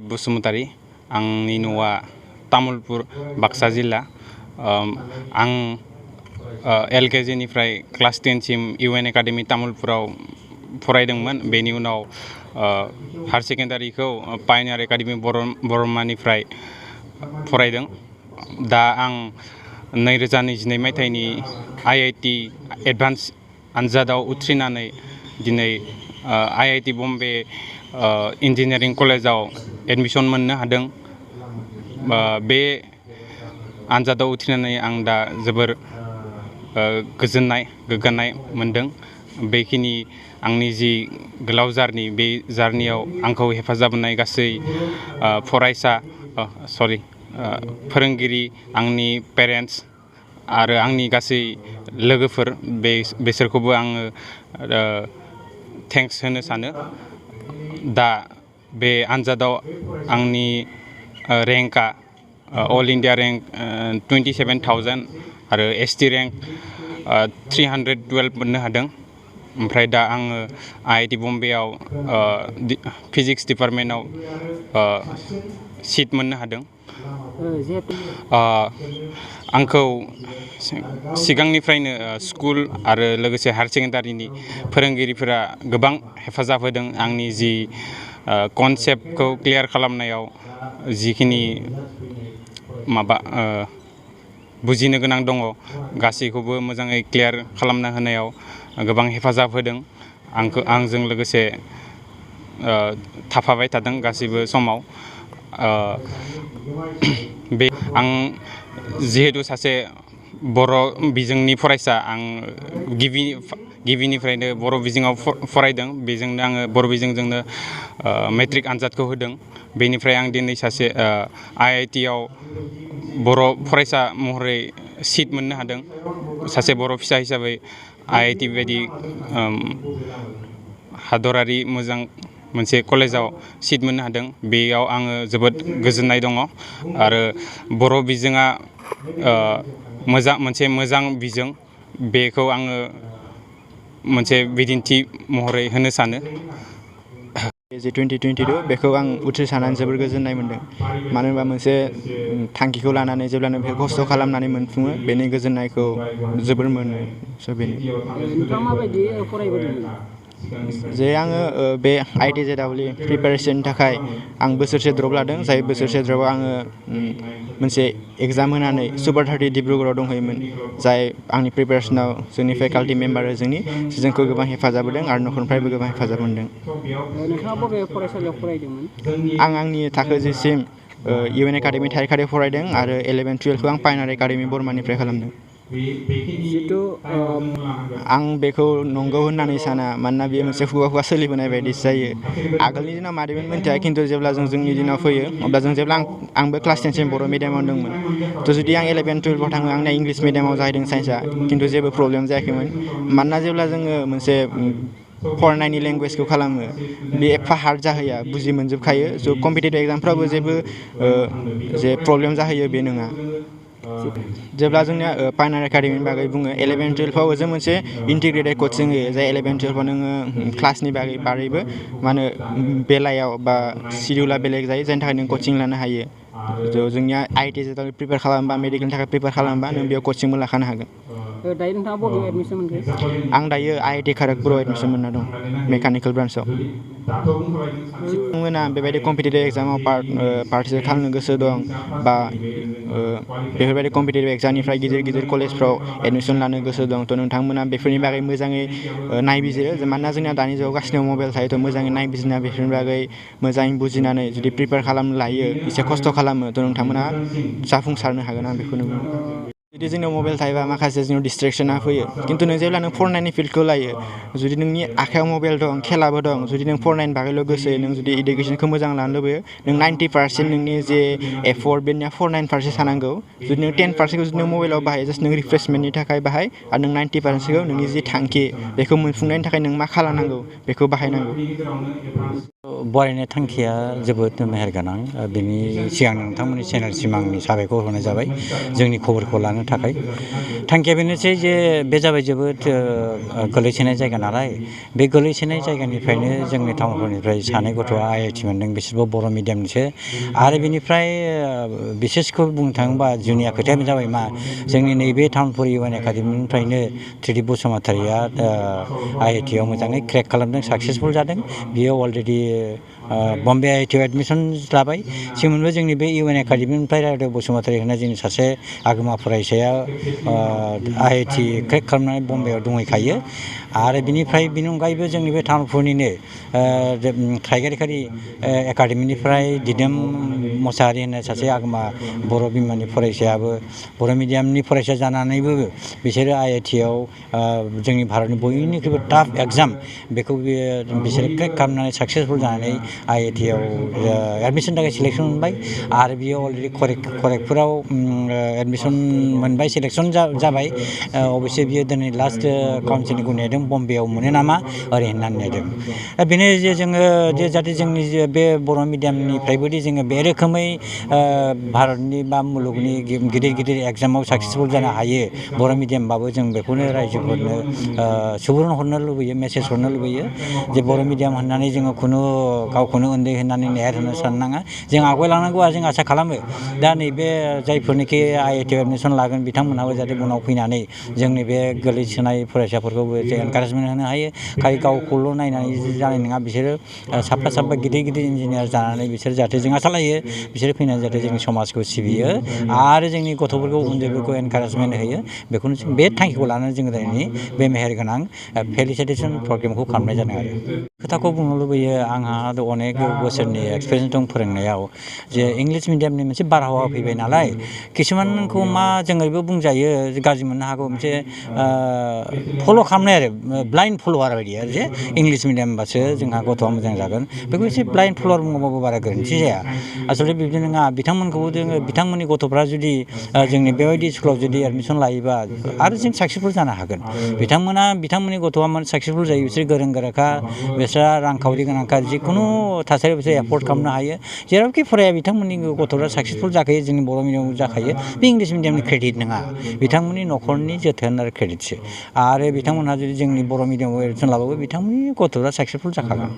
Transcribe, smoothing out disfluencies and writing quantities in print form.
बसुमतारी आंनि न'आ तामुलपुर बाक्सा जिल्ला आं LKG निफ्राय क्लास 10 सिम इउ.एन एकाडेमि तामुलपुराव फरायदोंमोन बेनि उनाव हायर सेकेन्डारिखौ पायनियार एकाडेमि बरमानिफ्राय फरायदों दा आं 2022 मायथाइनि IIT एडभान्स आनजादाव उथ्रिनानै दिनै IIT बम्बे इन्जिनियारिं कलेजाव एडमिशन मोननो हादों बे आनजादाव उथ्रिनानै आं दा जोबोर गोग्गानाय मोनदों बेखिनि आंनि जि गोलाव जार्नि बे जार्नियाव आंखौ हेफाजाब होनाय गासै फोरोंगिरि आंनि पेरेन्ट्स आरो आंनि गासै लोगोफोर बेसोरखौबो आङो थेंक्स होनो सानो दा बे आनजादाव आंनि रेंकआ अल इन्डिया रेंक 27,000 आरो ST रेंक 312 मोननो हादों ओमफ्राय दा आङो IIT बम्बेआव फिजिक्स डिपार्टमेन्टआव सिट मोननो हादों आंखौ सिगांनिफ्रायनो स्कुल आरो लोगोसे हायर सेकेन्डारिनि फोरोंगिरिफोरा गोबां हेफाजाब होदों आंनि जि कनसेप्टखौ क्लियार खालामनायाव जिखिनि बुजिनो गोनां दङ गासैखौबो मोजाङै क्लियार खालामना होनायाव गोबां हेफाजाब होदों आंजों लोगोसे थाफाबाय थादों गासैबो समाव आं जिहेतु सासे बर' बिजोंनि फरायसा आं गिबिनिफ्रायनो बर' बिजोङाव फरायदों बेजोंनो आङो बर' बिजोंजोंनो मेट्रिक आनजादखौ होदों बेनिफ्राय आं दिनै सासे IIT आव बर' फरायसा महरै सिट मोननो हादों सासे बर' फिसा हिसाबै IIT बायदि हादरारि मोजां मोनसे कलेजाव सिट मोननो हादों बेयाव आङो जोबोद गोजोननाय दङ आरो बर' बिजोङा मोनसे मोजां बिजों बेखौ आङो मोनसे बिदिन्थि महरै होनो सानो 2022 बेखौ आं उथ्रिसारनानै जोबोर गोजोननाय मोनदों मानो होनबा मोनसे थांखिखौ लानानै जेब्लानो बे खस्थ' खालामनानै मोनफुङो बेनि गोजोननायखौ जोबोर मोनो बेनो नोंथाङा माबायदि फरायबोदोंमोन जे आङो बे IIT-JEE प्रिपेरेसननि थाखाय आं बोसोरसे द्रप लादों जाय बोसोरसे द्रपआव आङो मोनसे एग्जाम होनानै सुपार 30 डिब्रुगड़आव दंहैयोमोन जाय आंनि प्रिपेरेसनाव जोंनि फेकाल्टि मेम्बार जोंखौ गोबां हेफाजाब होदों आरो न'खरनिफ्रायबो गोबां हेफाजाब मोनदों नोंथाङा बबे फरायसालियाव फरायदोंमोन आं आंनि थाखो जिसिम इउ.एन एकाडेमि थारिखारि फरायदों आरो 11-12खौ आं पायनियार एकाडेमि बरमानिफ्राय खालामदों जितु आं बेखौ नंगौ होननानै साना मानोना बेयो मोनसे खुगा सोलिबोनाय बायदिसो जायो आगोलनि दिनाव मारैमोन मिन्थिया खिन्थु जेब्ला जोंनि दिनाव फैयो अब्ला जेब्ला आंबो क्लास 10 सिम बर' मिडियामाव दंमोन थ' जुदि आं 11-12आव थाङो आंना इंलिस मिडियामाव जाहैदों साइन्सआ खिन्थु जेबो प्रब्लेम जायाखैमोन मानोना जेब्ला जोङो मोनसे फरायनायनि लेंगुवेजखौ खालामो बे एफा हार्ड जाहैया बुजि मोनजोबखायो स' कम्पिटिटिभ एग्जामफ्रावबो जे प्रब्लेम जाहैयो बे नङा जेब्ला जोंनिया पायनियार एकाडेमिनि बागै बुङो 11-12आव जों मोनसे इन्टिग्रेटेड कचिं होयो जाय 11-12आव नोङो क्लासनि बारैबो मा होनो बेलायाव बा सिडिउला बेलेग जायो जायनि थाखाय नों कचिं लानो हायो जोंनिया IIT-JEE प्रिपेयार खालामबा मेडिकेलनि थाखाय प्रिपेयार खालामबा नों बेयाव कचिंबो लाखानो हागोन दायो नोंथाङा बबेयाव एडमिसन मोनखो आं दायो IIT खड़गपुराव एडमिसन मोनना दं मेकानिकेल ब्रान्चआव नोंथांमोना बेबायदि कम्पिटिटिभ एग्जामाव पार्टिसिपेट खालामनो गोसो दं बा बेफोरबायदि कम्पिटिटिभ एग्जामनिफ्राय गिदिर कलेजफ्राव एडमिसन लानो गोसो दं थ' नोंथांमोना बेफोरनि बागै मोजाङै नायबिजिरो मानोना जोंना दानि जुगाव गासिनाव मबाइल थायो थ' मोजाङै नायबिजिरना बेफोरनि बागै मोजाङै बुजिनानै जुदि प्रिपेयार खालामनो लायो एसे खस्थ' खालामो थ' नोंथांमोना जाफुंसारनो हागोन आं बेखौनो बुङो जुदि जोंनाव मबाइल थायोबा माखासे जोंनाव डिस्ट्रेक्सना फैयो खिन्थु नों जेब्ला नों फरायनायनि फिल्डखौ लायो जुदि नोंनि आखायाव मबाइल दं खेलाबो दं जुदि नों फरायनायनि बागैल' गोसो नों जुदि इडुकेसनखौ मोजां लानो लुबैयो नों 90% नोंनि जे एफर्ट बेनिया 4-9% थानांगौ जुदि नों 10%खौ जुदि नों मबाइलाव बाहायो जास्ट नों रिफ्रेसमेन्टनि थाखाय बाहाय आरो नों 90%खौ नोंनि जि थांखि बेखौ मोनफुंनायनि थाखाय नों मा खालामनांगौ बेखौ बाहायनांगौ बरायनाय थांखिया जोबोद मेहेरगोनां बेनि सिगां नोंथांमोननि चेनेलसिम आंनि साबायखर होनाय जाबाय जोंनि खबरखौ लानो खालामनो थाखाय थांखिया बेनोसै जे बे जाबाय जोबोद गोलैसोनाय जायगा नालाय बे गोलैसोनाय जायगानिफ्रायनो जोंनि टाउनफोरनिफ्राय सानै गथ'आ आइ.आइ.टि. मोनदों बिसोरबो बर' मिडियामनिसो आरो बिनिफ्राय बिसेसखौ बुंनो थाङोबा जुनिया खोथाया जाबाय मा जोंनि नैबे टाउनफुर इउ.एन एकाडेमिनिफ्रायनो त्रिदिप बसुमतारिया आइ.आइ.टि. आव मोजाङै क्रेक खालामदों साक्सेसफुल जादों बियो अलरेडि बम्बे आइ.आइ.टि. आव एडमिसन लाबाय सिमोनबो जोंनि बे इउ.एन एकाडेमिनिफ्राय रायदो बसुमतारि होननाय जोंनि सासे आगोमा फरायसाया आइ.आइ.टि. क्रेक खालामनानै बम्बेआव दंहैखायो आरो बिनिफ्राय बिनि अनगायैबो जोंनि बे टाउनफुरनिनो थाइगेरखारि एकाडेमिनिफ्राय दिदोम मोसाहारि होननाय सासे आगोमा बर' बिमानि फरायसायाबो बर' मिडियामनि फरायसा जानानैबो बिसोरो आइ.आइ.टि. आव जोंनि भारतनि बयनिख्रुइबो टाफ एग्जाम बेखौ बिसोरो क्रेक खालामनानै साक्सेसफुल जानानै आइ.आइ.टि. आव एडमिसन थाखाय सिलेक्सन मोनबाय आरो बियो अलरेडि खरेगपुराव एडमिसन मोनबाय सिलेक्सन जाबाय अबयसे बियो दिनै लास्ट काउन्सिलिंखौ नेदों बम्बेआव मोनो नामा ओरै होननानै नेदों दा बेनो जे जोङो जाहाथे जोंनि बे बर' मिडियामनिफ्रायबोदि जोङो बे रोखोमै भारतनि बा मुलुगनि गिदिर गिदिर एग्जामाव साक्सेसफुल जानो हायो बर' मिडियामबाबो जों बेखौनो रायजोफोरनो सुबुरुन हरनो लुबैयो मेसेज हरनो लुबैयो जे बर' मिडियाम होननानै जोङो गावखौनो उन्दै होननानै नेहार होनो साननाङा जों आवगायलांनांगौआ जों आसा खालामो दा नैबे जायफोरनिखि आइ.आइ.टि. आव एडमिसन लागोन बिथांमोनहाबो जाहाथे उनाव फैनानै जोंनि बे गोलैसोनाय फरायसाफोरखौबो एनकारेजमेन्ट होनो हायो खालि गावखौल' नायनानै जानाय नङा बिसोरो साफा गिदिर इन्जिनियार जानानै बिसोर जाहाथे जों आसा लायो बिसोरो फैनानै जाहाथे जोंनि समाजखौ सिबियो आरो जोंनि गथ'फोरखौ उन्दैफोरखौ एनकारेजमेन्ट होयो बेखौनो जों बे थांखिखौ लानानै जोङो दिनैनि बे मेहेरगोनां फेलिसिटेसन प्रग्रामखौ खालामनाय जादों आरो खोथाखौ बुंनो लुबैयो आंहा अनेक बोसोरनि एक्सपिरियेन्स दं फोरोंनायाव जे इंलिस मिडियामनि मोनसे बारहावा फैबाय नालाय किसुमानखौ मा जों ओरैबो बुंजायो गाज्रि मोननो हागौ मोनसे फल' खालामनाय आरो ब्लाइन्ड फल'वार बायदि आरो जे इंलिस मिडियामबासो जोंहा गथ'आ मोजां जागोन बेखौ एसे ब्लाइन्ड फल'वार बुङोबाबो बारा गोरोन्थि जाया आसलथे बिब्दि नङा बिथांमोनखौबो जोङो बिथांमोननि गथ'फ्रा जुदि जोंनि बेबायदि स्कुलाव जुदि एडमिसन लायोबा आरो जों साक्सेसफुल जानो हागोन बिथांमोननि गथ'आ माने साक्सेसफुल जायो बिसोर गोरों गोराखा बिस्रा रांखावरि गोनांखा जिखुनु थासारियाव बिसोर एफर्ड खालामनो हायो जेरावखि फराया बिथांमोननि गथ'फ्रा साक्सेसफुल जाखायो जोंनि बर' मिडियामाव जाखायो बे इंलिस मिडियामनि क्रेडिट नङा बिथांमोननि न'खरनि जोथोन आरो क्रेडिटसो आरो बिथांमोनहा जुदि जोंनि बर' मिडियामाव एडमिसन लाबाबो बिथांमोननि गथ'फ्रा साक्सेसफुल जाखागोन